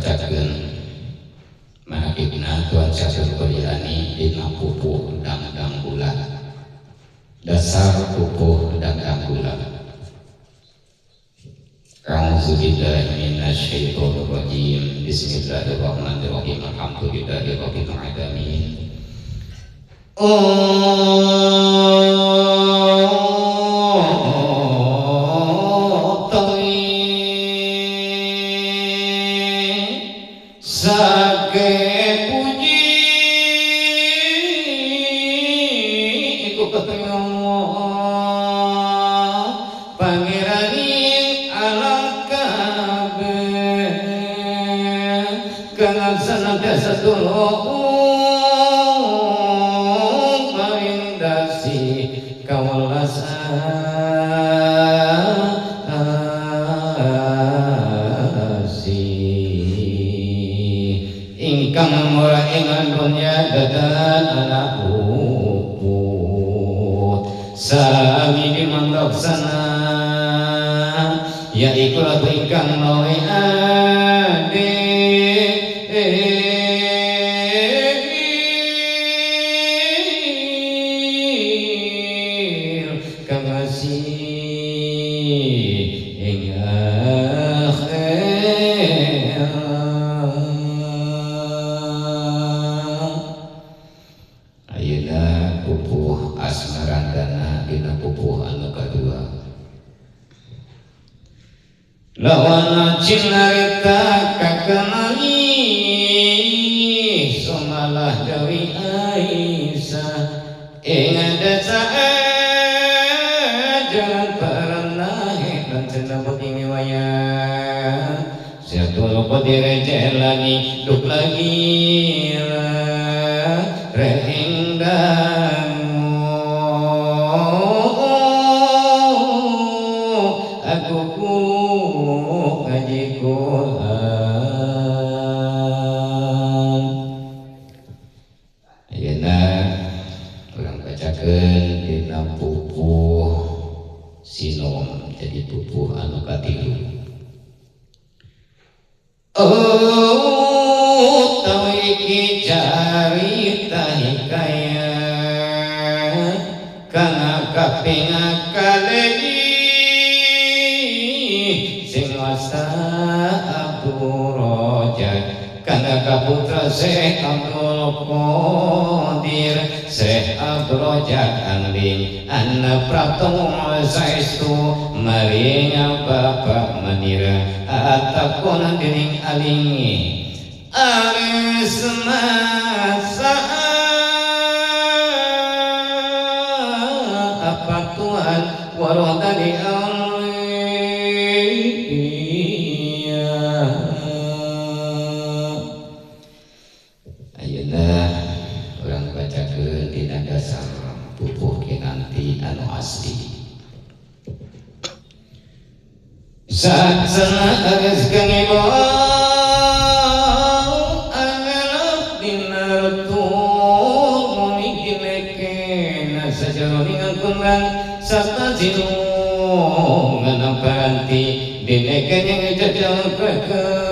bacakeun manaqibna Tuan Syekh Qur'ani dina pupuh dangdang bulan dasar pupuh dangdang bulan. A'udzubillahi minasyaitonirrajim. Bismillahirrahmanirrahim. Alhamdulillahirabbil alamin. Sage puji iku ketemu Pangeraning alam kabeh kang senantiasa tulung maring dasi kawelas ingkang murah ing dunya dadan anak puput sami dimandoksana ya iku ratu ingkang luwih adil kang asih ing akhirat. Ayeuna pupuh asmarandana dina pupuh anu kadua lawana cinarita kakenali sumalah Dewi Aisyah ing desa jangan pernah lan cenabut ing wayah Syatul Qadir jalani duk lagi rehing dangu aku ku ngaji Quran. Ayeuna urang bacakeun dina pupuh sinom jadi pupuh anu katilu. Oh tawiki carita hikayat kang kaping kalegi sing wasta Abdul Rojak kang kaputra Syekh Abdul Qadir Syekh Abdul Rojak angling anak pratomo saestu maring bapak manira atakon dening alingi aris masa apa Tuhan warodani aulia. Ayeuna urang bacakeun dina dasar pupuh kinanti anu asli. Saksana aris kang ibu angelap dinartu mumikileken sajaroning angkungan sasta jinungan paranti dineken yang jajal keke